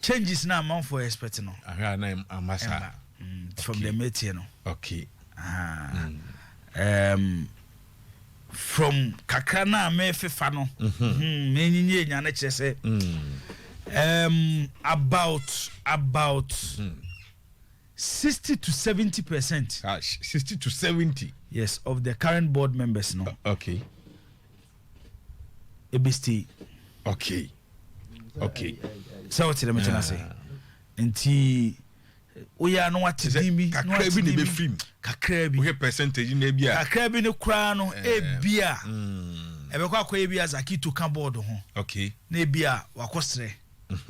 Changes na amanfoɔ expect no. Ahwɛ a na ama saa. From the metie no. From kakra na mefefa no, menyinye nya no kyerɛ sɛ about 60 to 70%. Ah, 60 to 70. Yes, of the current board members no. Ebi stay. Sɛ wote dɛ mekyɛ ase, nti woyɛ a no wate din bi. Kakra bi na ebɛfiri mu. Kakra bi. Wohwɛ percentage na ebi a. Kakra bi ne koraa no, ebi a ɛbɛkɔ akɔyɛ bi a Zakito ka board ho. Na ebi a wakɔ serɛ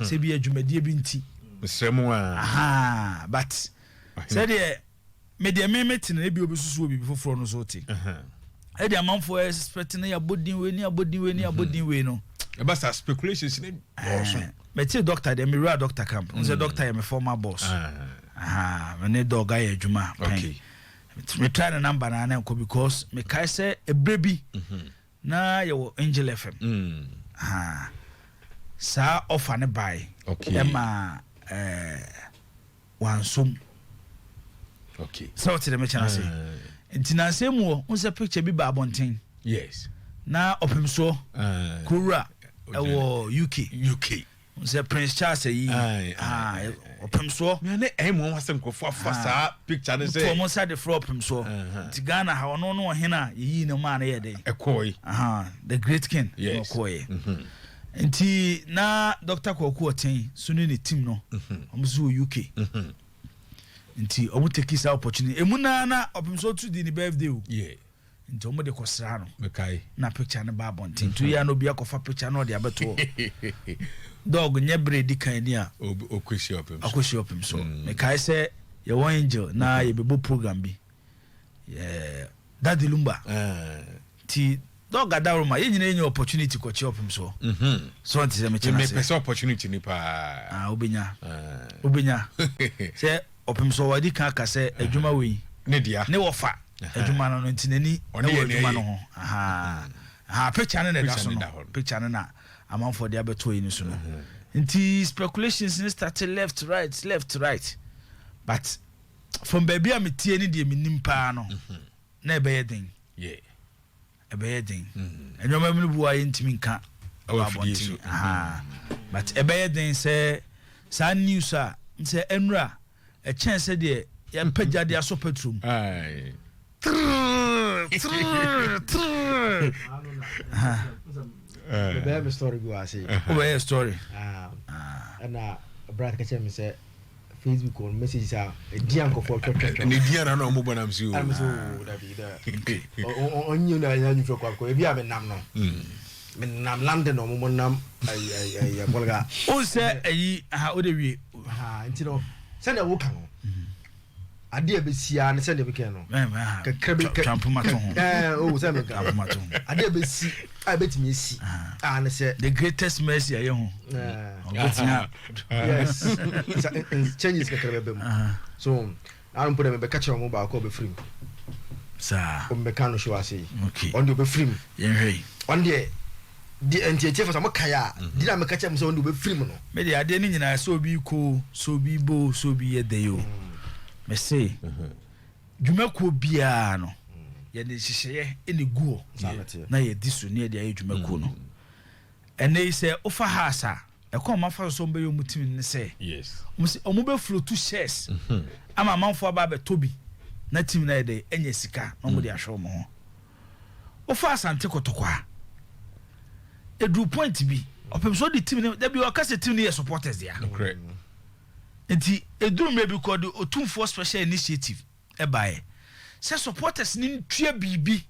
sɛ bi adwumadie bi nti. Mesrɛ mu a. Aha, but sɛdeɛ medeɛ me mete no, ebi obi susu wɔ biribi foforɔ no so te ɛde amanfoɔ expect no, yɛabɔ din wei ne abɔ din wei ne abɔ din wei no. Ɛba sa speculations ne dɔɔso. Mɛte doctor deɛ, mewura doctor camp n sɛ doctor yɛ me former boss. Me ne dog ayɛ adwuma pɛn. Me try ne number na ne nkɔ because mekae sɛ ɛberɛ bi na yɛwɔ Angel FM. Saa offer ne bae ɛma wansom. Sɛ wote dɛ mekyɛ no ase, nti nansɛ mu wɔ wo sɛ picture bi ba abɔnten. Na ɔpemsoɔ kurowura ɛwɔ UK. UK. Sɛ Prince Charles ayi ɔpemsoɔ. Ne ɛyɛ mu wɔn asɛ nkurɔfoɔ afa saa picture ne sɛ. To ɔmo nsa de frɛ ɔpemsoɔ nti Ghana ha ɔno no ɔhene a yɛyii ne maa no yɛ dɛ. Ɛkɔɔ yi. The great king. Ɔkɔɔ nti na Dr. Kwaku Ɔten so ne ne team no, ɔmo nso wɔ UK, nti ɔmo take saa opportunity emu naa na ɔpemsoɔ tu di ne birthday o. Nti ɔmo de kɔsra no. Mekae. Na picture no ba abɔnten nti yɛ na obi akɔfa picture na ɔde abɛto dɔg nyɛ bere di kan ni a. Ɔkɔhyia ɔpem so. Akɔhyia ɔpem so. Mekae sɛ yɛwɔ Angel na yɛbɛbɔ program bi, Daddy Lumba, nti dɔg adaroma yɛn nyinaa yɛnya opportunity kɔkyɛ ɔpem so so ɔnte sɛ mekyɛ no mepɛ sɛ opportunity ni paa. Ah, wobɛnya, wobɛnya sɛ ɔpem so wadi kan aka sɛ adwuma wei ne dea. Ne wɔfa adwuma no nti n'ani ɛwɔ adwuma no ho. Aha, picture no na ɛda so no, picture no na amanfoɔ de abɛto yi no so no, nti speculations ne start left, right, left, right, but from baabi a metie ne deɛ menim paa no, na ɛbɛyɛ den. Ɛbɛyɛ den. Nneɛma bi no bu a yɛntumi nka wɔ abɔnten, but ɛbɛyɛ den sɛ saa news a sɛ ɛnura ɛkyɛn sɛ deɛ yɛmpɛ gya de asɔ petrol mu. Trrr, trrr, trrr. Bɛbɛyɛ me story bi wɔ ase. Wobɛyɛ story. Ɛna Brad ka kyerɛ me sɛ Facebook on message a ɛdi a nkɔfoɔ twɛtwɛtwɛ. Ne di ana na ɔmo bɔ nam si o. Ɛna me sɛ o dabi da ɔnye na ɛnya nwufɛ kɔ akɔ ebi a menam no, menam London, ɔmo mo nam ayi ayi ayi Bolga. O sɛ ayi aha o de wie. Nti no sɛdeɛ woka no, adeɛ a bɛsi a ne sɛdeɛ bɛkɛ no kakra bi twampoma to ho. Ɛɛ o sɛ meka twampoma to ho. Adeɛ a bɛsi a bɛtumi esi a ne sɛ the greatest mercy a yɛ ho ɔbɛtumi. Yes, changes kakra bɛbɛ mu so ano mpo dɛ mebɛka kyerɛ ɔmo baako a ɔbɛfiri mu. Saa. Ɔmbɛka no show ase yi. Ɔno deɛ ɔbɛfiri mu. Yɛnhwɛ yi. Ɔno deɛ di nti etie fɔ sɛ ɔmo kae a di na meka kyerɛ mo sɛ ɔno deɛ ɔbɛfiri mu no. Me de adeɛ no nyinaa, sɛ obi ko, sɛ obi bo, sɛ obi yɛ dɛ yi o, mese dwumakuo biara no yɛde nhyehyɛeɛ ɛna gu hɔ na yɛdi so ne yɛde ayɛ dwumakuo no. Ɛnɛ yi sɛ wofa Hearts a, ɛkɔ ɔmo afa so sɛ ɔmo bɛyɛ ɔmo team ne sɛ ɔmo sɛ ɔmo bɛ float shares ama amanfoɔ aba abɛtɔ bi na team no ayɛ dɛ ɛnyɛ sika na ɔmo de ahwɛ ɔmo ho. Wofa Asante Kɔtɔkɔ a, eduru point bi ɔpem so ɔde team no dabi ɔka sɛ team no yɛ supporters dea. Nti eduru mmerɛ bi kɔ de Otumfoɔ special initiative ɛbaeɛ sɛ supporters ne ntua biribi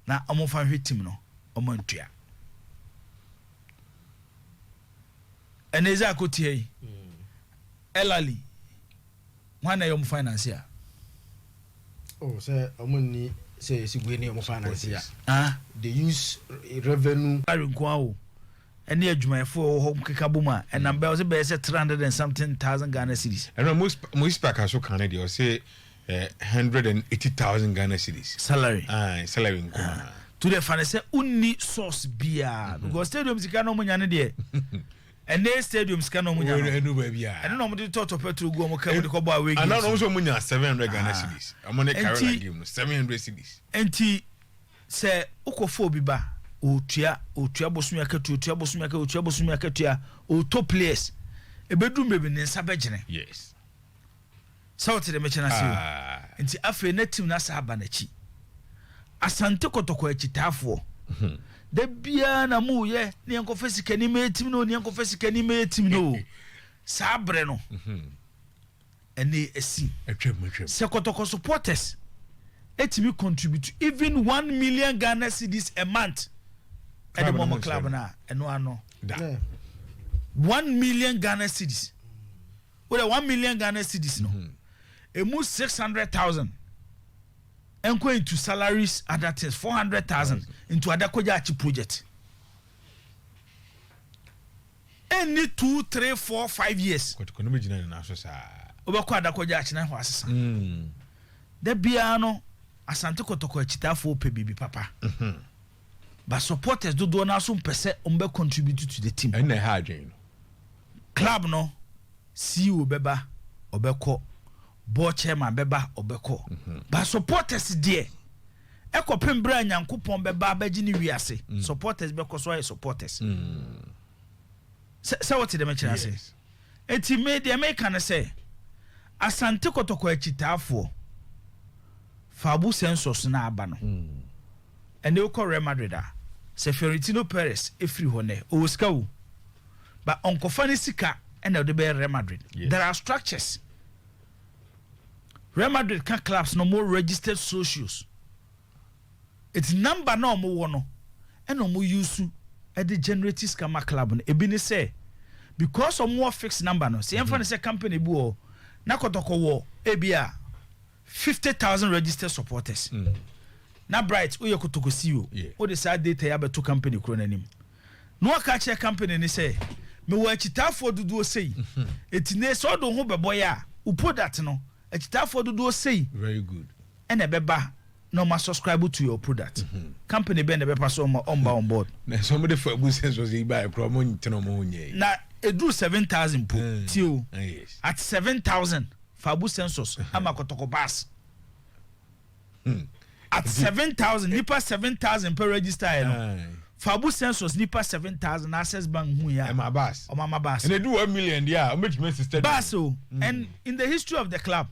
na ɔmo fa nhwɛ team no, ɔmo ntua. Ɛnna ɛdze akotia yi ɛlali wɔn na ɛyɛ ɔmo finance a. Oh, sɛ ɔmo ni sɛ esi wei ni ɔmo finance a. Ah. They use revenue. Ari nko awo ɛne adwumayɛfoɔ wɔ hɔ keka bom a ɛnam bɛyɛ ɔsɛ bɛyɛ sɛ 300 and something thousand Ghana cedis. Ɛnna mo spark so kan ne deɛ ɔsɛ 180,000 Ghana cedis. Salary. Ah, salary nko. To the fa ne sɛ wonni source biara, because stadium sika na ɔmo nya ne deɛ, ɛnɛ stadium sika na ɔmo nya no, ɛnu baabi a ɛno na ɔmo de tɔtɔ petrol gu ɔmo kaa mu de kɔbɔ away ana games. ɔmo sɛ ɔmo nya 700 Ghana cedis, ɔmo ne Karela game no, 700 cedis. Nti sɛ wokɔfo obi ba, otua bosomi akatua, otua bosomi akatua, otua bosomi akatua, otɔ players, ebedum beebi ne nsa bɛgyene. Sɛ wote de mekyɛ no ase o. Ah. Nti afei na team no asa aba n'akyi. Asante Kɔtɔkɔ akyitaafoɔ, da biara na moyɛ ne yɛnkɔfa sikani mɛyɛ team no, ne yɛnkɔfa sikani mɛyɛ team no o. Saa berɛ no ɛne asi. Atwam, atwam. Sɛ Kɔtɔkɔ supporters ɛtumi contribute even 1 million Ghana cedis a month ɛde Club no mɔmɔ ho club nsɛm. no a, ɛno ano da. 1 million Ghana cedis wode, 1 million Ghana cedis no, emu 600,000 ɛnkɔ into salaries, other things, 400,000 into Adako Jachie project. Ɛnni 2, 3, 4, 5 years, Kɔtɔkɔ no bɛgyina ne nan so saa. Wobɛkɔ Adako Jachie na hɔ asesa. Da biara no Asante Kɔtɔkɔ akyitaafoɔ pɛ biribi papa, but supporters dodoɔ no aso mpɛ sɛ ɔmbɛ contribute to the team. Ɛnna ɛha adwene no. Club no CEO bɛba, ɔbɛkɔ, board chairman bɛba, ɔbɛkɔ, but supporters deɛ, ɛkɔpem berɛ a Nyankopɔn bɛba abɛgye ne wiase, supporters bɛkɔ so ayɛ supporters. Sɛ wote dɛm kyerɛ ase? Yes. Eti me deɛ meka ne sɛ Asante Kɔtɔkɔ akyitaafoɔ, faabu census no aba no, ɛnɛ wokɔ Real Madrid a, sɛ Florentino Perez ɛfiri hɔ nɛ, ɔwɔ sika o, but ɔnkɔfa ne sika ɛna ɔde bɛyɛ Real Madrid. There are structures. Real Madrid ka clubs no more registered socios, eti number na ɔmo wɔ no ɛna ɔmo use ɛde generate sika ma club no. Ebi ne sɛ because ɔmo wɔ fixed number no, sɛ yɛmfa no sɛ company bi wɔ na Kɔtɔkɔ wɔ ebi a 50,000 registered supporters, na Bright woyɛ Kotoko CEO, wode saa data yi abɛto company kuro n'anim na waka kyerɛ company ni sɛ mewɔ akyitaafoɔ dodoɔ sei, eti ne sɛ ɔde wo ho bɛbɔ yɛ a, wo product no, akyitaafoɔ dodoɔ sei Very good. ɛna ɛbɛba na ɔma subscribe to your product. Company bɛn na ɛbɛpa so ɔma ɔmba on board? Na sɛ ɔmo de fa bu census yi ba ɛkorɔ, ɔmo ntena ɔmo ho nyɛ yi. Na eduru 7,000 po tie o. Ah, yes. At 7,000, fabu census ama Kɔtɔkɔ bus at 7,000, nipa 7,000 per register yɛ no. Fabu census nipa 7,000, Access Bank hu ya. Ɛma bus. Ɔmo ama bus. Ɛna edu 1 million deɛ a, ɔmo betumi asi stadium. Bus o, and in the history of the club,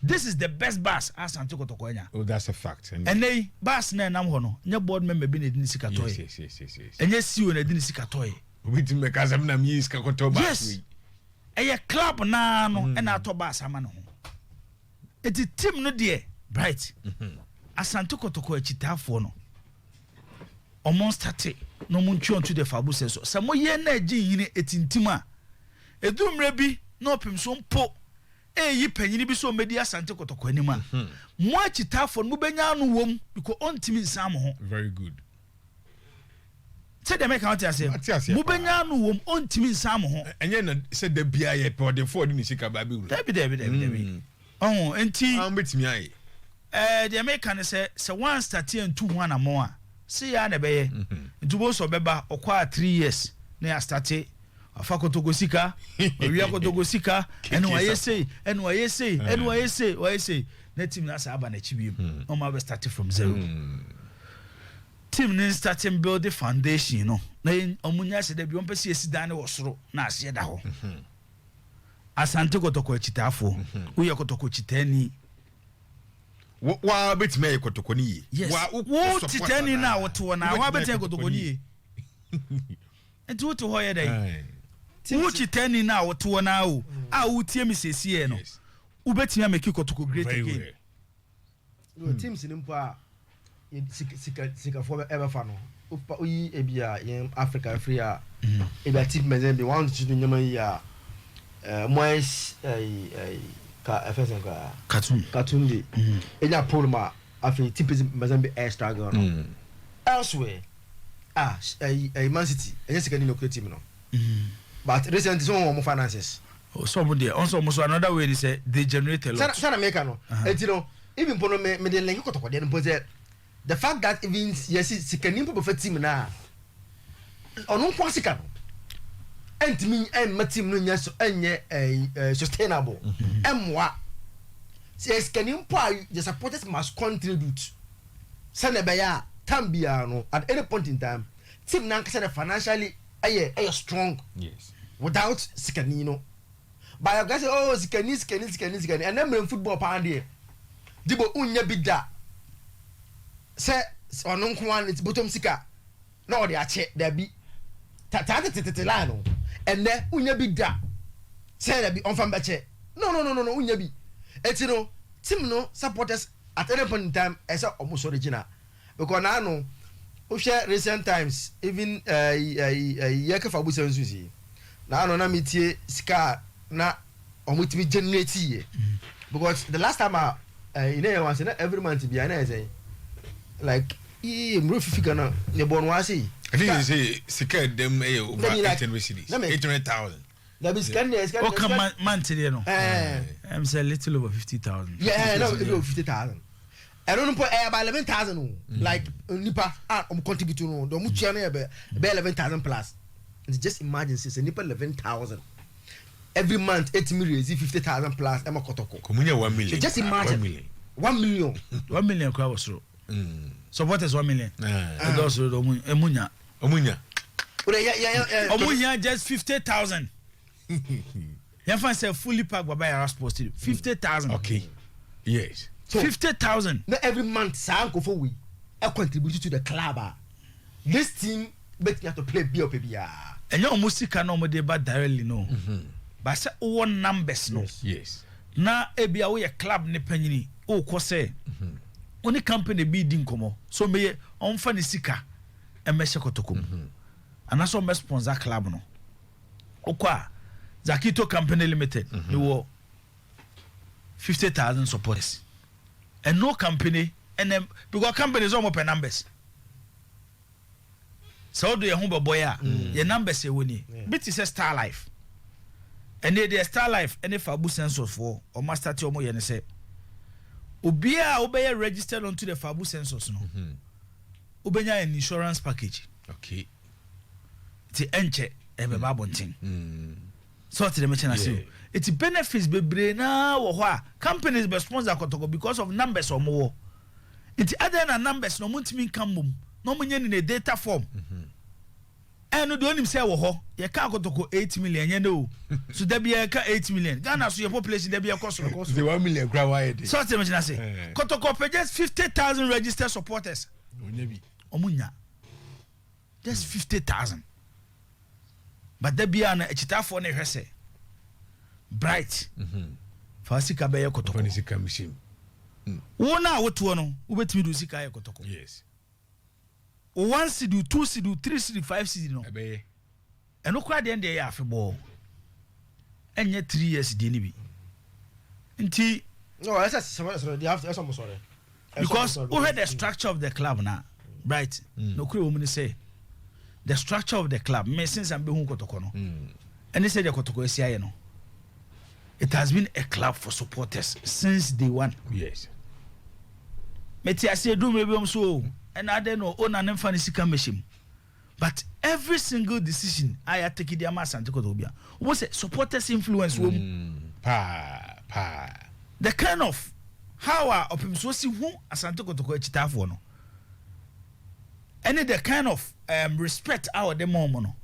this is the best bus Asante Kɔtɔkɔ anya. Oh, that's a fact. Ɛnɛ yi bus na ɛnam hɔ no, nyɛ board member bi na edi ne sika tɔ yɛ. Ɛnyɛ CEO na edi ne sika tɔ yɛ. Obi ti mɛka sɛ mi na mi yi sika kɔtɔ bus. Yes, ɛyɛ club naa no ɛna atɔ bus ama ne ho. Eti team no deɛ, Bright, Asante Kɔtɔkɔ akyitaafoɔ no, ɔmo start na ɔmo ntwi ɔnto de fabu sɛ so sɛ mo yɛ na agye nyini etintim a, edu mmerɛ bi na ɔpem so mpo eyi panyin bi so ɔmɛdi Asante Kɔtɔkɔ anim a, mo akyitaafoɔ no mo bɛnya ano wɔm because ɔntumi nsan mo ho. Very good. Sɛdeɛ mɛka, wote aseɛ? Ate aseɛ mo paa. bɛnya ano wɔm, ɔntumi nsan mo ho. Ɛnyɛ na sɛ da bia yɛ pɛ ɔde fɔ de ne sika ba bi wura. Dabi, dabi, dabi, dabi. Ɔho nti An bɛtumi ayɛ. Deɛ meka ne sɛ one start ntu ho anammɔn a, se yɛ a na ɛbɛyɛ nti wo sɛ ɔbɛba ɔkɔ a 3 years na yɛ astart afa Kotoko sika, ɔwia Kotoko sika, ɛne wayɛ sei, ɛne wayɛ sei, ɛne wayɛ sei, wayɛ sei, na team no asa aba n'akyi wiem na ɔma bɛ start from zero. Team ne starting build the foundation no na yɛn ɔmo nya sɛ dɛbi ɔmo pɛ sɛ yɛsi dan ne wɔ soro na aseɛ da hɔ. Asante Kɔtɔkɔ akyitaafoɔ, woyɛ Kɔtɔkɔ kyitaani. Wa bɛtumi ayɛ Kɔtɔkɔ ne yie. Yes. Wa wo titani no a wote hɔ na wa bɛtɛ Kɔtɔkɔ ne yie, nti wote hɔ yɛ dɛ wo kyitani no a wote hɔ na o a wotie mi siesie no, wobɛtumi amake Kɔtɔkɔ great Very again. well. No, teams ni mpo a sika sikafoɔ ɛbɛfa no, wopa oyi ebi a yɛn Africa firi a, ebi a team mɛsɛn bi one two nneɛma yi a moyes ɛyi ɛyi ka ɛfɛ sɛn koraa? Cartoon. Cartoon de enya problem a, afei team mɛsɛn bi ɛyɛ struggle no elsewhere a, ɛyi ɛyi Man City ɛnyɛ sika ni na okura team no, but recently sɛ wɔn wɔn finances. So ɔmo deɛ ɔnso ɔmo so another way ni sɛ they generate a lot. Sanni meka no, eti no even mpo no me de link Kɔtɔkɔdeɛ no mpo sɛ The fact that even yɛsi sikani mpo bɛfɛ team na ɔno nko sika no ɛntumi ɛmma team no nyɛ so, ɛnyɛ ɛɛ ɛɛ sustainable. Ɛmmoa sɛ sikani mpo a, the supporters must contribute sɛnɛ ɛbɛyɛ a time biara no, at any point in time, team nankasa de financially ɛyɛ strong without sikani no. But yɛ sɛ, oh, sikani, sikani, sikani, sikani, ɛnɛ mmerɛ football paa deɛ, dibo n-nya bi da sɛ ɔno nko ara ne bɔtɔm sika na ɔde akyɛ. Dabi, taa tete line no, ɛnɛ n-nya bi da sɛ dabi ɔnfa mbɛkyɛ. No, no, no, no, no, n-nya bi. Eti no, team no supporters, at any point in time, ɛsɛ ɔmo sɔrɔ gyina, because naanu wohwɛ recent times, even ɛɛ ɛɛ yɛ kɛfɛ abusa nso si naanu na mi tie sika a na ɔmo timi generate yɛ, because the last time a ne yɛ wɔn ase na every month bi a na yɛ sɛn, like yee muro fifi kan ne bɔ no ase yi. I think they say sika dɛm ɛyɛ over Like, 800 cedis, na me- 800,000. Dabi, sika ne sika. Ɔka month deɛ no, ɛm sɛ little over 50,000. Yeah, no, it was 50,000. Ɛno no mpo ɛyɛ about 11,000 o, like nipa a ɔmo contribute no de, ɔmo tua no yɛ bɛ 11,000 plus. Nti just imagine sɛ nipa 11,000 every month etimi raise 50,000 plus ɛma Kɔtɔkɔ. Kòmunya 1 million. So just 1 imagine. million. 1 million. 1 million kora wɔ soro. Supporters 1 million ɛdɔ soro de, ɔmo emu nya. Ɔmo nya. O de yɛ. Ɔmo nya just 50,000. Yɛn fa sɛ fully packed Baba Yara Sports Stadium, 50,000. Okay. Yes. So- 50,000. Na every month saa nkɔfo wei ɛ contribute to the club a, this team bɛtumi ato play bi a ɔpɛ biara. Ɛnyɛ ɔmo sika na ɔmo de ba directly no, but sɛ wowɔ numbers no na ebi a woyɛ club ne panyini, wokɔ sɛ wo ne company bi di nkɔmmɔ so meyɛ ɔmfa ne sika ɛmɛhyɛ Kɔtɔkɔ mu anaasɛ ɔmɛ sponsor club no, wokɔ a, Zakito Company Limited mewɔ 50,000 supporters and no company ɛnɛ, because company sɛ ɔmo pɛ numbers. Sɛ wode yɛn ho bɛbɔ yɛ a, yɛ numbers ɛwɔ nie bi te sɛ Star Life. Ɛnɛ deɛ, Star Life ɛne Fabu Census foɔ, ɔmo astart. Ɔmo yɛ ne sɛ obiara a wobɛyɛ registered onto the Fabu Census no, wobɛnya an insurance package. Nti ɛnkyɛ ɛbɛba abɔnten sɛ ɔte dɛm kyɛn ase o. Eti benefits bebree naa wɔ hɔ a companies bɛ sponsor Kɔtɔkɔ because of numbers ɔmo wɔ. Nti adan na numbers na ɔmo ntumi nka mbom na ɔmo nye ne ne data form. Ɛno deɛ, onim sɛ wɔ hɔ yɛka Kɔtɔkɔ 8 million yɛn ne o so dabi yɛka 8 million. Ghana so yɛ population dabi yɛkɔ soro. The 1 million kura wa yɛ de. Sɛ ɔte dɛm kyɛn ase, Kɔtɔkɔ pɛ just 50,000 registered supporters. Onya bi. Ɔmo nya just 50,000, but da biara no akyitaafoɔ no hwɛ sɛ Bright fa sika bɛyɛ Ɔfa ne Kɔtɔkɔ. sika mi hyɛ mu. Wo no a wotoɔ no, wobɛtumi de wo sika ayɛ Kɔtɔkɔ. Wo 1 cedi, wo 2 cedi, wo 3 cedi, 5 cedi no, Ɛbɛyɛ. ɛno koraa deɛ yɛ afebɔɔ, ɛnyɛ 3 years deɛ no bi nti. No, ɛsɛ sɛ they have to, ɛsɛ ɔmo sɔrɔ. Because wohwɛ the structure of the club na, Bright, nokure wɔ mu ne sɛ the structure of the club, me since I'm bɛhu Kɔtɔkɔ no, ɛne sɛ deɛ Kɔtɔkɔ asi ayɛ no, it has been a club for supporters since day one. Mete aseɛ duru mmerɛ bi ɔm so o, ɛna adɛn no ɔna ne mfa ne sika mmɛhyɛ mu, but every single decision a yɛatake de ama Asante Kɔtɔkɔ bia, wobɔ sɛ supporters influence wɔ mu. Paa paa. The kind of how a ɔpemsoɔ si hu Asante Kɔtɔkɔ akyitaafoɔ no, ɛne the kind of respect a ɔde ma ɔmo no,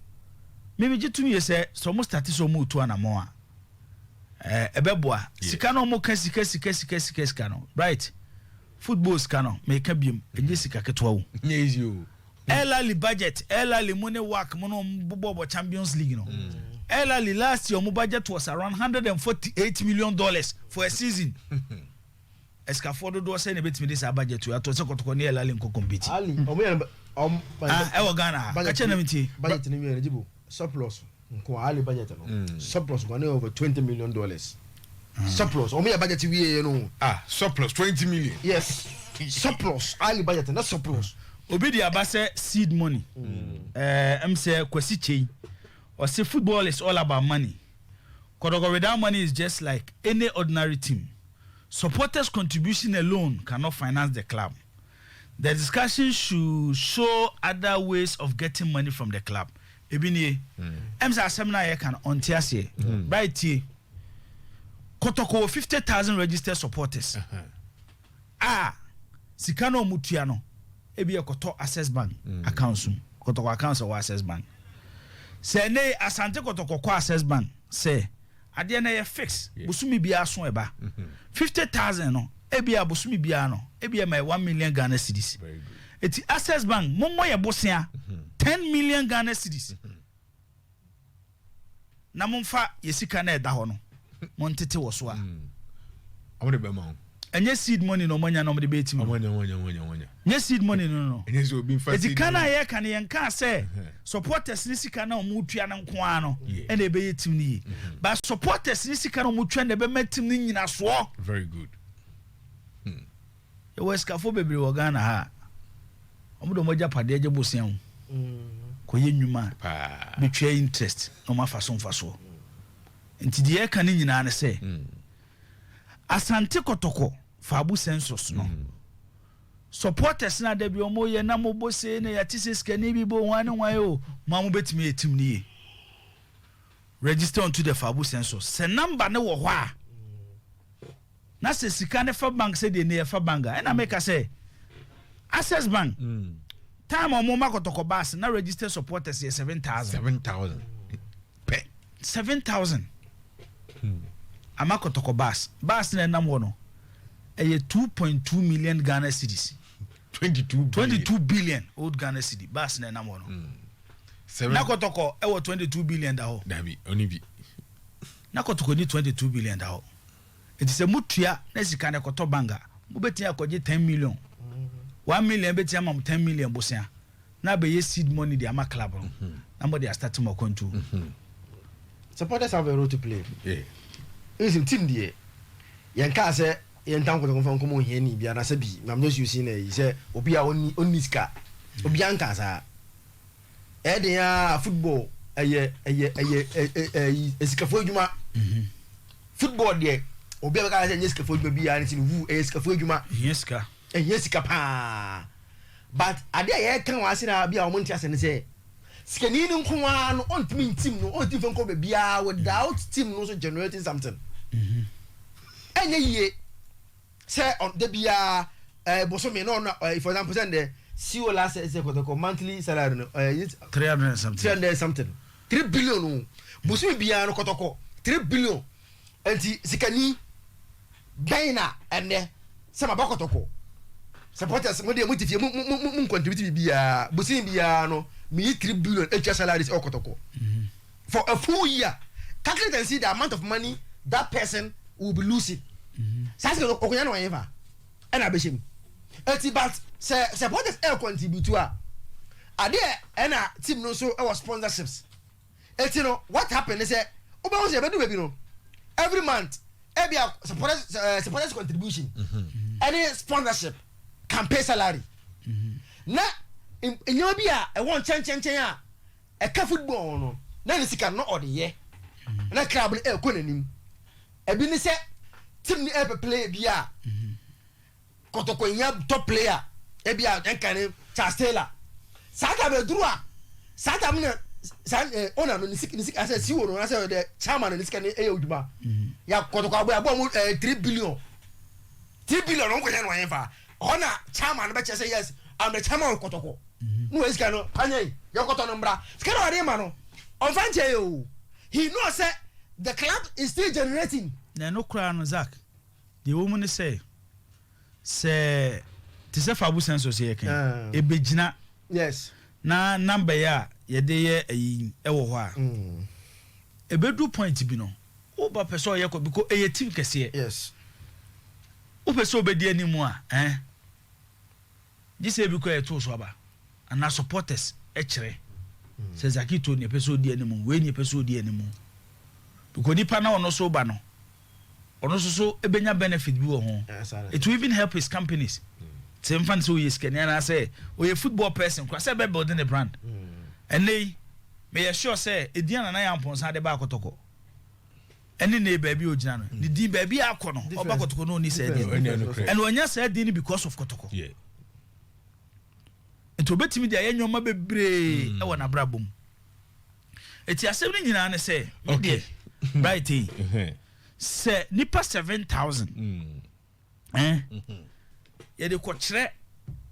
mímí gye tumi yɛ sɛ ɔmo start sɛ ɔmo tu anamɔ a, ɛbɛboa. Sika no, ɔmo ka sika, sika, sika, sika, sika no, right, football sika no, mɛka biem, ɛnyɛ sika ketewa o. Nye easy o. Al Ahly budget, Al Ahly mu ne WAC mu no, ɔmo bobɔ bɔ Champions League no, Al Ahly last year ɔmo budget was around $148 million for a season. Ɛsikafoɔ dodoɔ sɛ na ebetumi de saa budget o ato sɛ Kɔtɔkɔ ne Al Ahly nkɔ compete? Ali ɔmo yɛn ɔmo. Ah, ɛwɔ Ghana ha, kakyɛ na mi tie. Budget ni yɛn jibo surplus nko, Ali budget no surplus nko ne over $20 million surplus. Ɔmo yɛ budget wie yɛ no. Ah, surplus 20 million. Yes, surplus, Ali budget na surplus. Obi de aba sɛ seed money. Sɛ Kwasi Kyei ɔsɛ football is all about money. Kɔtɔkɔ without money is just like any ordinary team. Supporters' contribution alone cannot finance the club. The discussion should show other ways of getting money from the club. Ebi nie, sɛ asɛm no a yɛka no, ɔnte aseɛ. Right, tie, Kɔtɔkɔ wɔ 50,000 registered supporters a sika no a ɔmo tua no, ebi yɛ kɔtɔ Access Bank accounts mu. Kɔtɔkɔ accounts wɔ Access Bank. Sɛ ne Asante Kɔtɔkɔ kɔ Access Bank sɛ adeɛ no yɛ fix, bosomi biara so ɛba 50,000 no, ebi a bosomi biara no, ebi yɛ ma yɛ 1 million Ghana cedis. Very good. Eti Access Bank, mommɔ yɛ bosea 10 million Ghana cedis na momfa yɛ sika no ɛda hɔ no, montete wɔ so a, Ɔmo de bɛ ma wo. Ɛnyɛ seed money na ɔmanya na ɔmde bɛyɛ team no. Ɔmo nya, ɔmo nya, ɔmo nya, ɔmo nya. Nyɛ seed money no. Ɛnyɛ sɛ obi nfa Eti seed ka no a money. yɛka no, yɛnka sɛ supporters ne sika na ɔmo tua no nko ara no ɛna ɛbɛyɛ team no yie, but supporters ne sika na ɔmo tua no ɛbɛma team no nyinasoɔ. Very good. Yɛwɔ asikafoɔ bebree wɔ Ghana ha a ɔmo de ɔmo agyapadeɛ gye bosea ho kɔyɛ nnwuma Paa. bɛtua interest na ɔmo afa so mfa soɔ. Nti deɛ ɛka no nyinaa ne sɛ Asante Kɔtɔkɔ Fabu census no, supporters na dabi ɔmo yɛ na mo bɔ se na yɛte sɛ sikani bi bɔ hwan ne hwan o, mo a mo bɛtumi yɛ team no yie, register onto the Fabu census. Sɛ number ne wɔ hɔ a, na sɛ sika ne fa bank sɛ deɛ ne yɛ fa bank a, ɛna meka sɛ Access Bank time a ɔmo ma Kɔtɔkɔ bus na register supporters yɛ 7,000. 7,000 pɛ. 7,000 ama Kɔtɔkɔ bus. Bus na ɛnam hɔ no ɛyɛ 2.2 million Ghana cedis. 22. 22 billion old Ghana cedi bus na ɛnam hɔ no. Seven. Na Kɔtɔkɔ ɛwɔ 22 billion da hɔ? Dabi, ɔni bi. Na Kɔtɔkɔ ni 22 billion da hɔ. Eti sɛ mutua na sika no ɛkɔtɔ bank a, mobɛtumi akɔgye 10 million, 1 million bɛtumi ama mo 10 million bosea na abɛyɛ seed money de ama club no na mo de astart mo akwantuo. Supporters have a role to play. Nsim team deɛ, yɛn kaa sɛ yɛn tam Kɔtɔkɔ fa nkɔmɔ ohia ni bi anasɛ bi. I'm just using ɛyi sɛ obi a ɔnni sika, obi a nka saa ɛyɛ a football ɛyɛ ɛyɛ ɛyi esikafo adwuma. Football deɛ, obi a bɛka sɛ ɛnyɛ sikafo adwuma bi a ne ti no wu. Ɛyɛ sikafo adwuma. Hia sika. Ɛnyɛ sika paa, but adeɛ a yɛka wɔ ase na bi a wɔn nte ase ne sɛ sikani no nko ara no, ɔntumi team no, ɔntumi fɛn kɔ baabiara without team no nso generating something. Ɛnyɛ yie sɛ ɔde biara bosome na ɔno for example, sɛ ndɛ CEO last sɛ Kɔtɔkɔ monthly salary no 300 and something. 300 something, 3 billion o. Bosome biara no, Kɔtɔkɔ 3 billion. Nti sikani bɛn na ɛnɛ sɛ ma ba Kɔtɔkɔ supporters mo deɛ, mo ti fie, mo ncontribute biara, bosome biara no mi yi 3 billion etua salaries ɛwɔ Kɔtɔkɔ for a full year? Calculate and see the amount of money that person will be losing. Saa sika ɔkɔnya na wɔnyɛ fa ɛna abɛhyɛ mu. Eti but sɛ supporters ɛ contribute a, adeɛ ɛna team no nso ɛwɔ sponsorships. Eti no, what happen ne sɛ wobɛhu sɛ ɛbɛdu baabi no, every month ebi a supporters contribution ɛne sponsorship can pay salary na nneɛma bi a ɛwɔ nkyɛnkyɛnkyɛn a ɛka football no na ne sika no ɔde yɛ na club no ɛkɔ n'anim. Ebi ne sɛ team ni ɛpɛ player bi a Kɔtɔkɔ nya top player, ebi a ɛnka ne Charles Taylor. Saa time eduru a, saa time na saa owner no ne sika asɛ CEO no asɛ the chairman no ne sika ne ɛyɛ odwuma ya. Kɔtɔkɔ abɔ ɔmo 3 billion, 3 billion ɔmo kɔnya no wɔn fa ɔhɔ na chairman no bɛkyɛ sɛ, "Yes, I'm the chairman of Kɔtɔkɔ." Ne wɔn sika no anya yi yɛ kɔtɔ no mbra. Sika na ɔde ma no, ɔnfa nkyɛn yi o, he know sɛ the club is still generating. Na ɛno koraa no, Zak, deɛ ɛwɔ mu ne sɛ te sɛ Fabu census yɛ kan ɛbɛgyina na number yɛ a yɛde yɛ ayi ɛwɔ hɔ a, ɛbɛdu point bi no, woba pɛ sɛ ɔyɛ kɔ because ɛyɛ team kɛseɛ. Wopɛ sɛ wobɛdi anim a, gye sɛ ebi kɔ yɛtoo so aba anaa supporters ɛkyerɛ sɛ Zakito ne ɛpɛ sɛ ɔdi anim, wei ne ɛpɛ sɛ ɔdi anim, because nipa na ɔno so ba no, ɔno nso so ɛbɛnya benefit bi wɔ ho. It will even help his companies. Sɛ mfa no sɛ ɔyɛ sikani anaasɛ ɔyɛ football person kora sɛ ɛbɛ building a brand. Ɛnɛ yi meyɛ sure sɛ ɛdin a Nana yɛ Ampɔnsa de ba akɔtɔkɔ ɛne ne baabi a ɔgyina no, ne din baabi a akɔ no, ɔba Kɔtɔkɔ no, ɔni saa din. Ɛne ɛno korɛ. Ɛna ɔnya saa din no because of Kɔtɔkɔ. Nti obetumi de ayɛ nneɛma bebree ɛwɔ n'abrabɔ mu. Eti asɛm no nyinaa ne sɛ, me deɛ, right yi, sɛ nipa 7,000 yɛde kɔkyerɛ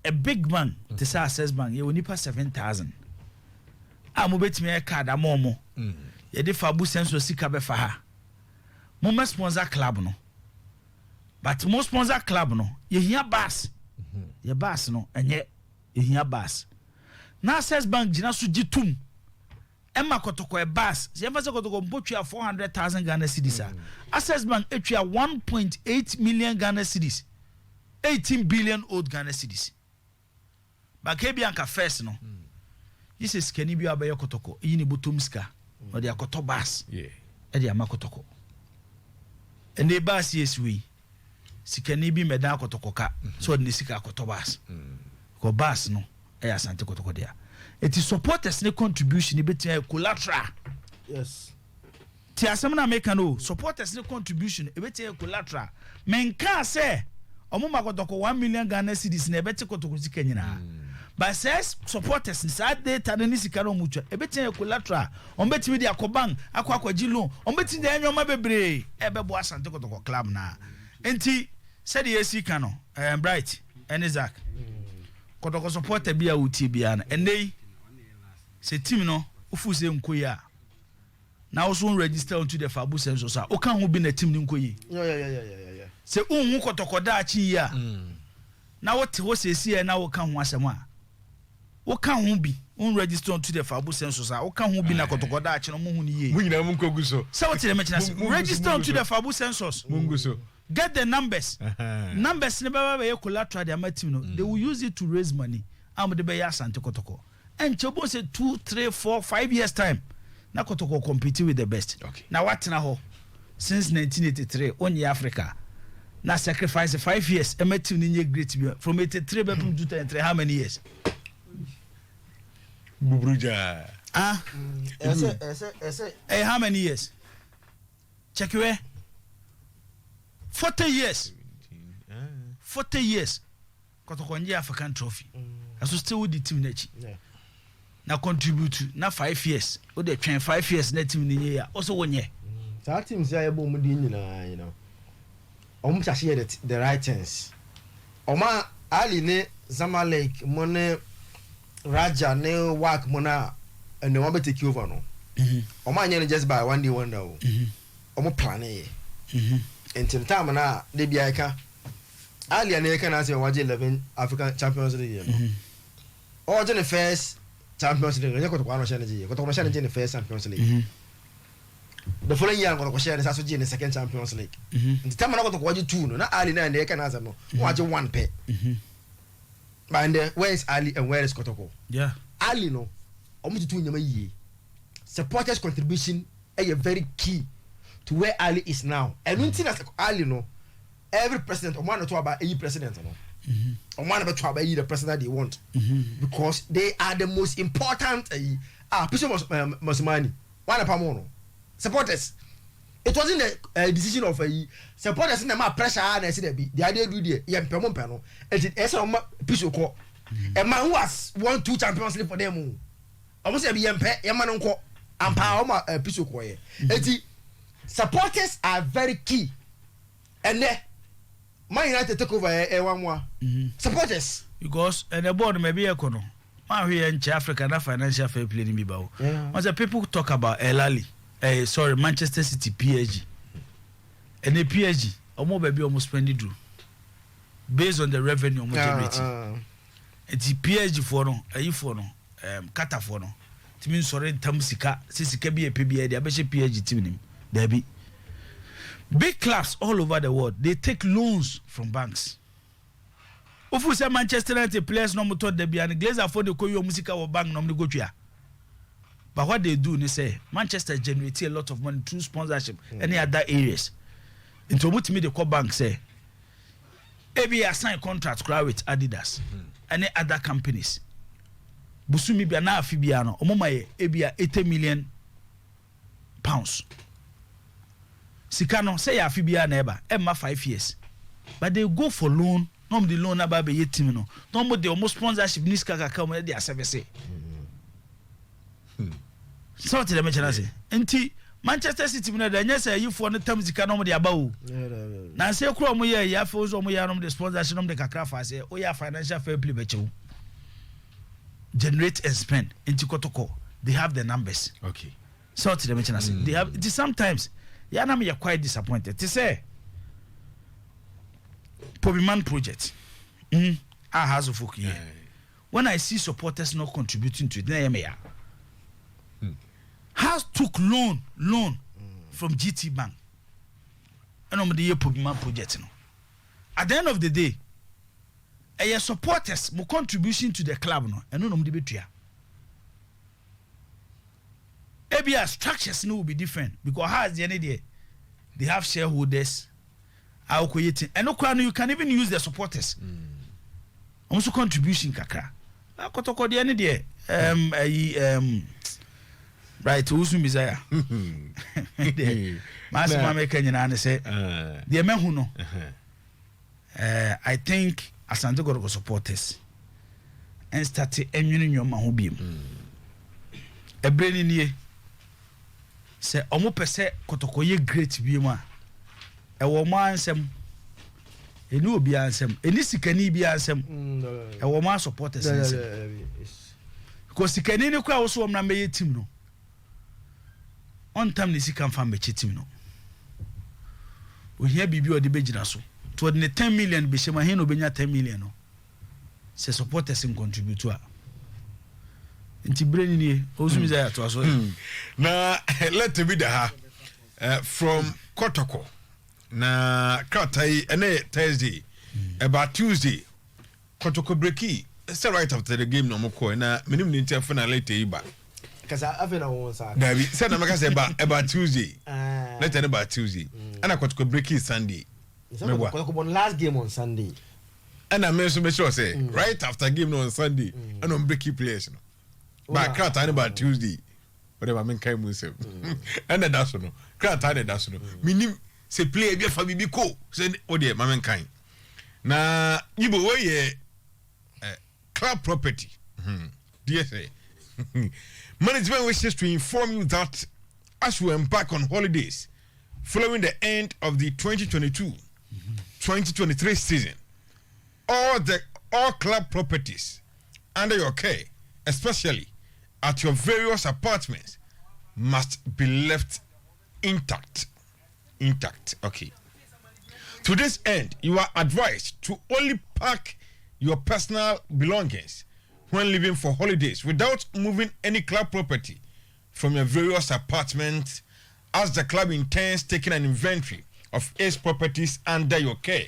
a big bank te sɛ Access Bank, yɛwɔ nipa 7,000 a mobɛtumi ayɛ card ama ɔmo, yɛde fa abu census sika bɛfa ha, mommɛ sponsor club no. But mo sponsor club no, yɛhia bus, yɛ bus no ɛnyɛ, yɛhia bus na Access Bank gyina so gye tum ɛma Kɔtɔkɔ ɛ bus. Sɛ yɛmfa sɛ Kɔtɔkɔ mpo tua 400,000 Ghana cedis a, Access Bank etua 1.8 million Ghana cedis, 18 billion old Ghana cedis. Baka bi anka first no yi sɛ sikani bi a ɔbɛyɛ Kɔtɔkɔ yi ne bɔtɔm sika na ɔde akɔtɔ bus ɛde ama Kɔtɔkɔ. Ɛnɛ bus yɛ si wei, sikani bi mmɛdan Kɔtɔkɔ ka sɛ ɔde ne sika akɔtɔ bus kɔ. Bus no ɛyɛ Asante Kɔtɔkɔ dea. Eti supporters ne contribution ne bɛtumi ayɛ collateral. Ti asɛm na meka no o, supporters ne contribution ebɛtumi ayɛ collateral. Menka sɛ ɔmo ma Kɔtɔkɔ 1 million Ghana cedis na ɛbɛte Kɔtɔkɔ sika nyinaa, but sɛ supporters ni saa data no ne sika no ɔmo twa, ebɛtumi ayɛ collateral. Ɔmo bɛtumi de akɔ bank akɔ akɔgye loan, ɔmo bɛtumi de ayɛ nneɛma bebree ɛbɛbɔ Asante Kɔtɔkɔ club naa. Nti sɛdeɛ esi ka no, Bright ɛne Zach, Kɔtɔkɔ supporter bi a wotie biara no, ɛnɛ yi sɛ team no wofu sɛ nkɔ yi a, na wo so register onto the Fabu census a woka ho bi na team no nkɔ yi. Sɛ wonhu Kɔtɔkɔ daakye yi a, na wote hɔ seesie na woka ho asɛm a, woka ho bi won register onto the Fabu census a, woka ho bi na Kɔtɔkɔ daakye no mohu no yie. Mo nyinaa mo nkɔgu so. Sɛ wote dɛ mɛkyena sɛ register onto the Fabu census. Mo ngu so. Get the numbers. Numbers ne bɛba bɛyɛ collateral de ama team no. They will use it to raise money a mo de bɛyɛ Asante Kɔtɔkɔ. Ɛnkyɛ bo sɛ 2, 3, 4, 5 years time na Kɔtɔkɔ compete with the best. Na watena hɔ since 1983 onyɛ Africa na sacrifice 5 years ɛma team no nyɛ great bi. From 83 bɛpem 2003, how many years? Buburu gyaa. Ah. Ɛsɛ ɛsɛ ɛsɛ. Ɛyɛ how many years? Check wɛ, 40 years, 40 years Kɔtɔkɔ nye African trophy, ɛso still wodi team n'akyi na contribute na 5 years o de twɛn 5 years na team ne nye ya ɔsɛ wonyɛ. Saa teams a yɛbɔ ɔmo din nyinaa, ɔmo hyɛ aseɛ the right things. Ɔmo a Ahly ne Zamalek mo ne Raja ne WAC mo na ɛnna ɔmo bɛ take over no, ɔmo anyɛ no just by one day one day o. Ɔmo plan yɛ. Nti time na de bi a yɛka Ahly a ne yɛka na asɛ wagye 11 African Champions League yɛ no, ɔgye ne first Champions League, ɛnyɛ Kɔtɔkɔ ano hyɛ ne gye yɛ. Kɔtɔkɔ no hyɛ ne gye ne first Champions League. The following year Kɔtɔkɔ hyɛ ne sa so gye ne second Champions League. Nti time na Kɔtɔkɔ wagye two no, na Ahly na ne yɛka na asɛm no wagye one pɛ. But then where is Ahly and where is Kɔtɔkɔ? Ahly no, ɔmo tutu nneɛma yie. Supporters contribution ɛyɛ very key to where Ahly is now. Ɛnu nti na Ahly no, every president ɔmo ano to aba eyi president no, ɔmo ano bɛ to aba eyi the president they want, because they are the most important. Ɛyi ah Pitso Mosimane wọn na pam no, supporters. It wasn't the decision of supporters na ma pressure a na ɛsi dɛbi deɛ adeɛ du deɛ yɛ mpɛ mo mpɛ no. Eti ɛsɛ ɔmo Pitso kɔ. A man who has won two Champions League for them o, ɔmo sɛ ɛbi yɛ mpɛ yɛ ma no nkɔ ampa. Ɔmo Pitso kɔ yɛ. Eti supporters are very key. Ɛnɛ Man United take over ɛ ɛ wa mua supporters. Because ɛnɛ bɔɔl no mɛbi yɛ kɔ no maa hwɛ yɛ nkyɛn Africa na financial fair play ni bi ba o. Wɔn sɛ people talk about El Ahly, sorry, Manchester City, PSG. Ɛnɛ PSG ɔmo baabi ɔmo spend duru based on the revenue ɔmo generate. Nti PSG foɔ no, ɛyi foɔ no, Qatar foɔ no tumi nsɔre ntam sika sɛ sika bi yɛ pɛ bi yɛ de abɛhyɛ PSG team nim daabi. Big clubs all over the world, they take loans from banks. Wofu sɛ Manchester United players na ɔmo tɔ dabi and Glazer foɔ de kɔ yi ɔmo sika wɔ bank na ɔmo de go tua. But what they do ni sɛ Manchester generate a lot of money through sponsorship mm. any other areas. Nti ɔmo tumi de kɔ bank sɛ ebi yɛ sign contract koraa with Adidas ɛne other companies, busumi bia na afi bia no ɔmo ma yɛ ebi a £80 million. Sika no sɛ yɛ afi bia na ɛba ɛmma 5 years, but they go for loan. Na ɔmo de loan aba abɛyɛ team no, na ɔmo de ɔmo sponsorship ne sika kakra ɔmo de asɛbɛsɛ sɛ ɔte dɛm kyɛn ase. Nti Manchester City mu no dɛ, ɛnyɛ sɛ ayifoɔ no tam sika na ɔmo de aba o. Na nsɛ kura ɔmo yɛ ɛyɛ, afei nso ɔmo yɛ anam de sponsorship na ɔmo de kakra fa aseɛ. Oyɛ financial fair play bɛkyɛw, generate and spend. Nti Kɔtɔkɔ, they have the numbers. Sɛ ɔte dɛm kyɛn ase, they have. Nti sometimes yɛanam yɛ quite disappointed te sɛ Pobiman project a Hearts of Oak yɛ. When I see supporters not contributing to it, na ɛyɛ me ya. Hearts took loan from GT Bank ɛna wɔn de yɛ Pobiman project no. At the end of the day, ɛyɛ supporters mo contribution to the club no, ɛno na wɔn de bɛ tua. Ebia structures no will be different because Hearts deɛ ne deɛ, they have shareholders a wɔkɔ yɛ team. Ɛno koraa no, you can even use the supporters wɔn nso contribution kakra. Akɔtɔkɔ deɛ ne deɛ, ɛyi right, Owusu Messiah deɛ, maasi maa meka nyinaa ne sɛ deɛ mɛhu no, I think Asante Kɔtɔkɔ supporters ɛnstart ɛnwene nneɛma ho biem. Ɛberɛ ni nie sɛ ɔmo pɛ sɛ Kɔtɔkɔ yɛ great biem a, ɛwɔ ɔmo ansɛm, ɛni obiara nsɛm, ɛni sikani biara nsɛm, ɛwɔ ɔmo supporters nsɛm, because sikani ni kora woso wɔn na mɛyɛ team no, ɔntam ne sika nfa mbɛkyɛ team no. Ohia biribi a ɔde bɛgyina so to ɔde ne 10 million bɛhyɛ mu ahen na ɔbɛnya 10 million no sɛ supporters ncontribute a. Nti bere ni nie, ɔsumi sɛ atoa so. Na letter bi da ha from Kɔtɔkɔ, na krataa yi ɛnɛ Thursday, ɛba Tuesday Kɔtɔkɔ break sɛ right after the game na ɔmo kɔ, na menim ne nti afei na letter yi ba. Kasa afei na wɔn nsa. Dabi, sɛ na mɛka sɛ ɛba Tuesday. Letter no ba Tuesday, ɛna Kɔtɔkɔ break Sunday. Mɛboa. Kɔtɔkɔ bɔ last game on Sunday. Ɛna me nso mekyerɛ sɛ right after game no on Sunday ɛna ɔmo break players no ba. Krataa no ba Tuesday, wɔde ma menkae mu nsɛm ɛna da so no, krataa na ɛda so no, menim sɛ player bi afa biribi ko sɛ wodeɛ ma menkae na yibo wɔyɛ club property. Deɛ sɛ management wishes to inform you that as we embark on holidays following the end of the 2022-2023 season, all club properties under your care, especially at your various apartments, must be left intact. Intact. Okay. To this end, you are advised to only pack your personal belongings when leaving for holidays without moving any club property from your various apartments, as the club intends taking an inventory of its properties under your care,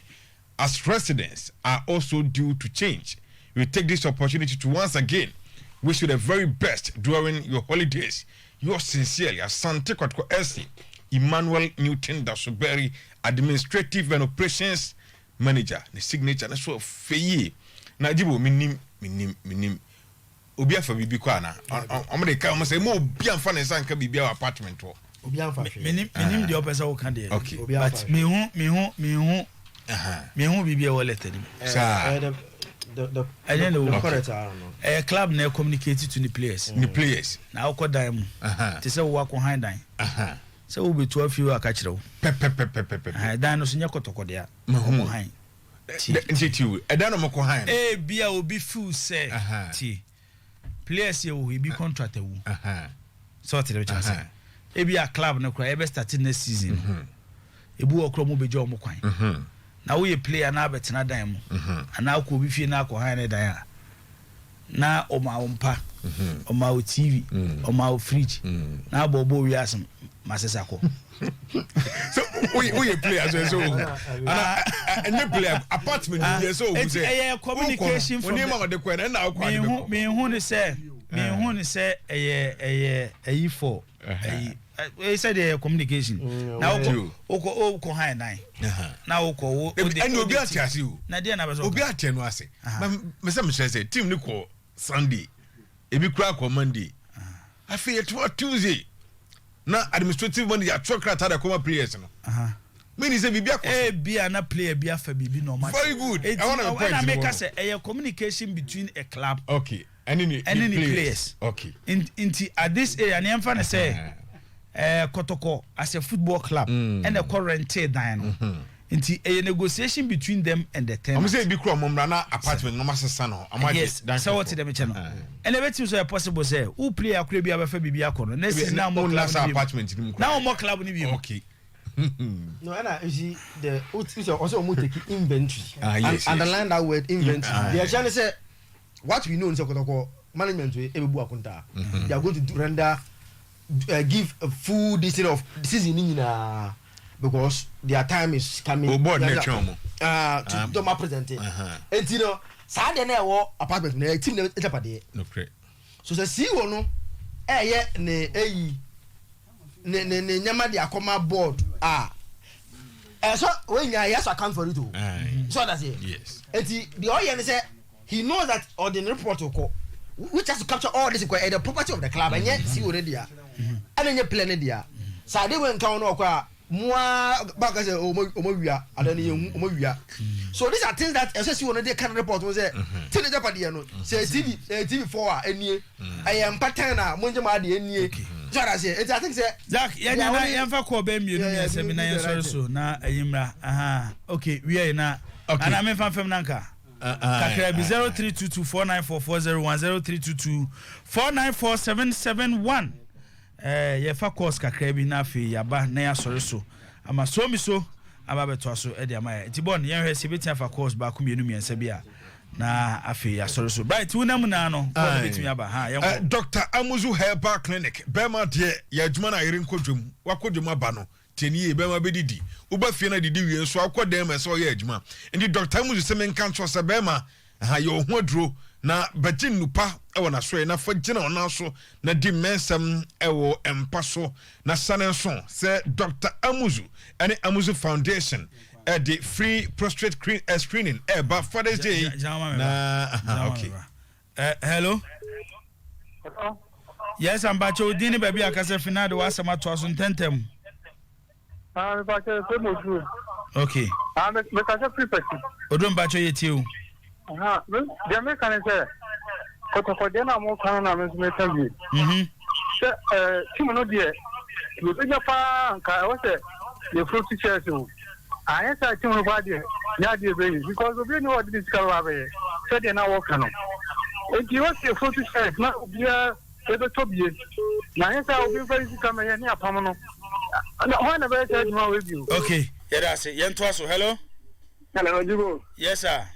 as residents are also due to change. We take this opportunity to once again wish you the very best during your holidays. Yours sincerely, Asante Kotoko SC, Emmanuel Newton Dasoberi, Administrative and Operations Manager. The signature na so feye. Na jibo minim minim minim. Obi afa biribi kɔ ana? Ɔmo de ka ɔmo sɛ mo obi amfa ne nsa nka biribi a wɔ apartment hɔ. Obi anfa hwee. Menim deɛ ɔpɛ sɛ woka deɛ. Obi anfa but hwee. Mehu biribi a ɛwɔ letter no mu. Saa. Ɛyɛ the Ɛnyɛ ne wo. the correct ara no. Ɛyɛ club na communicate to the players. Ne players. Na wokɔ dan mu te sɛ wowɔ akɔ han dan sɛ wobɛtu afie hɔ aka kyerɛ wo. Pɛpɛpɛpɛpɛ. Dan no so nyɛ Kɔtɔkɔdea. Mahu. Ɔkɔ han. Tie. Nti tiw ɛdan na ɔmo kɔ han no. Ebia obi feel sɛ tie, players yɛ wɔ hɔ, ebi contract awu. Sɛ ɔte dɛ kyerɛ sɛ ebi a club no koraa yɛbɛ start next season no, ebi wɔ koraa mo bɛgya ɔmo kwan. Na woyɛ player na abɛtena dan mu anaa akɔ obi fie na akɔ han ne dan a, na ɔma wo mpa, ɔma wo TV, ɔma wo fridge, na abɔ ɔbɔ owi asɛm ma sesa kɔ. So woyɛ player so ɛsɛ ohu ana ɛnyɛ player apartment bi ɛsɛ ohu Eti sɛ ɛyɛ communication from nneɛma a ɔde kɔ ɛna ɛna akɔ ade mihu bɛkɔ. Mihu ne sɛ ɛyɛ ɛyi for ɛyi ɛyɛ sɛ deɛ ɛyɛ communication na wokɔ wokɔ han dan na wokɔ wo. Ɛna obi ate ase o. Na deɛ na bɛ sɛ obi ate no ase. Mɛ sɛ mehyɛ sɛ team ne kɔ Sunday, ebi kura kɔ Monday, afei yɛte hɔ Tuesday na administrative manager atwerɛ krataa de akɔma players no. Meaning sɛ biribi akɔ so. Ebi a na player bi afa biribi na ɔma. Very good. Eti Ɛhɔ na me point ɛna no meka wɔ no. sɛ ɛyɛ communication between a club Okay, ɛne ne ɛne ne players. Nti at this area ne yɛmfa ne sɛ Kɔtɔkɔ as a football club ɛna ɛkɔ rente dan no, nti ɛyɛ negotiation between them and the tenant. Ɔmo sɛ ebi kura ɔmo mmra na apartment na ɔmo asesa no, ɔmo agye dan Sɛ wɔte dɛm kyɛ no, ɛna ɛbɛtumi sɛ ɛyɛ possible sɛ wo player akora bi a bɛfa biribi akɔ no next season na ɔmɔ Ɔmo club sa no bi apartment no mu. Na ɔmɔ club no bi mu. No, ɛna you see the o ti sɛ ɔsɛ ɔmo take inventory. Ah, yes, And underline that word, inventory. Deɛ ɛkyɛ ne sɛ what we know n sɛ Kɔtɔkɔ management wey ebe bu akonta, they are going to do, render give a full this thing of season ni nyinaa because their time is coming. O board ne twɛn ɔmo. To dɔm present it. Eti no saa deɛ na ɛwɔ apartment na ɛyɛ team na ɛgyapadeɛ. Nokorɛ. So sɛ CEO no ɛyɛ ne eyi ne nneɛma de akɔma board a ɛsɔ wɔn nyinaa yɛ so account for it o. So ɔda se eti deɛ ɔyɛ ne sɛ he knows that ɔde ne report kɔ, which has to capture all this kɔ. Ɛyɛ the property of the club, ɛnyɛ CEO ne dea, ɛna ɛnyɛ player ne dea. Saa ade wei nka wɔn ɔkɔ a mua baaka sɛ ɔmo wia ade ne yɛn hu ɔmo wia. So these are things that ɛsɛ CEO no de kan report ho sɛ tí ne japadeɛ no sɛ TV 4 a ɛnie, ɛyɛ mpa 10 a mo n jɛ mo adeɛ ɛnie. So ɔda se eti I think sɛ. Jack, yɛnyɛ na yɛmfa kɔɔ bɛɛ mmienu mmiɛnsa bi na yɛnsɔre so na ɛyi mmra. Aha, okay, wie na ana memfa mfam na nka kakra bi. 0322494401, 0322494771. Yɛfa course kakra bi na afei yɛaba na yɛasɔre so ama so mi so aba bɛtoa so ɛde ama yɛ. Nti bɔn yɛnhwɛ sɛ yɛbɛtumi afa course baako, mmienu, mmiɛnsa bi a na afei yɛasɔre so. Bright, wonam naa no kɔɔ no bɛtumi aba ha. Yɛnkɔ. Dr Amuzu Herbal Clinic, bɛrima deɛ yɛ adwuma no ayere nkɔ dwom, wakɔ dwom aba no tie ne yie. Bɛrima bɛdidi, woba fie no adidi wie nso akɔ dan mu, ɛsɛ ɔyɛ adwuma. Nti Dr Amuzu sɛ menka nkyerɛ sɛ bɛrima aha yɛ ɔho aduro na bɛgye nnupa ɛwɔ n'asoɛ na fa gyina ɔnan so na di mmɛnsɛm ɛwɔ mpa so. Na sane nso sɛ Dr Amuzu ɛne Amuzu Foundation ɛde free prostate screening ɛɛba Father's Day. Gyina ma me na ba. aha, Gyina ma me ba. Hello. Hello. Yes, ampakyɛ wo din ne baabi a kasa fi na de w'asɛm atoa so ntɛntɛm. Ah, me pakyɛ sɛ mo duro. Ah, me kasa firi pɛsi. Oduro, mpakyɛ yɛ tie o. Aha, me deɛ meka ne sɛ kɔtɔkɔdeɛ no a moka no na me nso meka bi. Sɛ team no deɛ yɛbɛnya paa nka ɛwɔ sɛ yɛfuro to chairs o. Anyɛ sɛ team no paa deɛ nyɛ adeɛ bɛyi because obi ni hɔ ɔde ne sika bɛba abɛyɛ sɛdeɛ na wɔka no. Enti ɛwɔ sɛ yɛfuro to chairs na obiara ɛbɛtɔ bie. Na anyɛ sɛ obi mfa ne sika mɛyɛ ne apam no. Na hwan na bɛyɛ saa adwuma wei bio? Okay, yɛda ase, yɛntoa so. Hello. Hello, Odibo. Yes sir.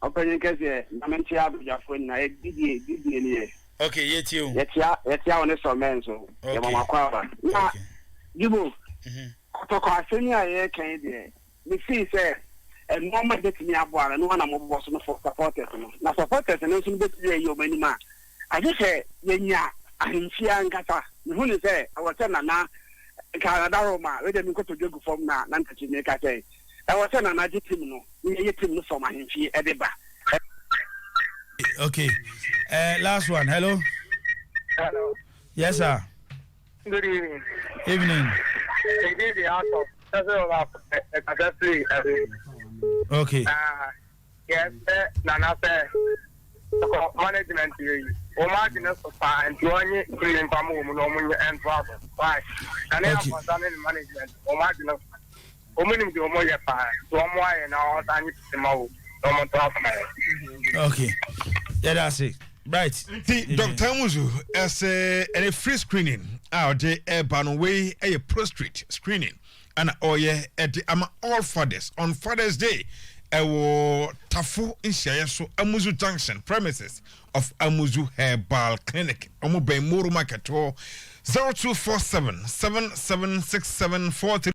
Ɔpanyin kɛseɛ, na menkyea abadwafoɔ nyinaa. Yɛ didie didie ni yɛ. Okay, yɛtie o. Yɛkyea wo ne sɔmɛ nso. Yɛma mo akɔ aba. Na Jibo, Kɔtɔkɔ asɛm yi a yɛreka yi deɛ, mefii sɛ nneɛma bɛtumi aboa no, ɛno na mobobɔ so no for supporters no. Na supporters no nso no bɛtumi ayi wɔn anim a, agye sɛ yɛnya ahemfie ankasa. Mehu ne sɛ ɛwɔ sɛ Nana nka Nana Roma, wei deɛ menkɔtɔ gu fam na ntakyi meka sɛ ɛwɔ sɛ Nana gye team no, na yɛyɛ team no from ahemfie ɛde ba. Okay, last one. Hello. Hello. Yes sir. Good evening. Evening. It is the house of Sẹ́sẹ́ ọba ẹ̀kasẹ́ free ẹ̀rí. Yẹ sẹ́ Nana sẹ́ ọkọ management yẹ yi. Wọ́n máa gyina so paa nti wọ́n nye free nfa mu wɔ mu na wɔn nye ɛntoa so. Why? Nana yɛ akɔnsa ne ne management wɔn máa gyina so. Wɔn nim deɛ wɔn yɛ paa nti wɔn ayɛ na wɔn san nye pisi ma wo na wɔn ntoa so ma yɛ. Okay, yɛda ase, Bright. Nti Dr Amuzu ɛsɛ ɛne free screening a ɔde ɛba no, wei ɛyɛ prostate screening ɛna ɔyɛ ɛde ama all fathers on Father's Day ɛwɔ Tafo nhyiaeɛ so, Amuzu Junction, premises of Amuzu Herbal Clinic. Ɔmo bɛn Moro Market hɔ. 0247776743.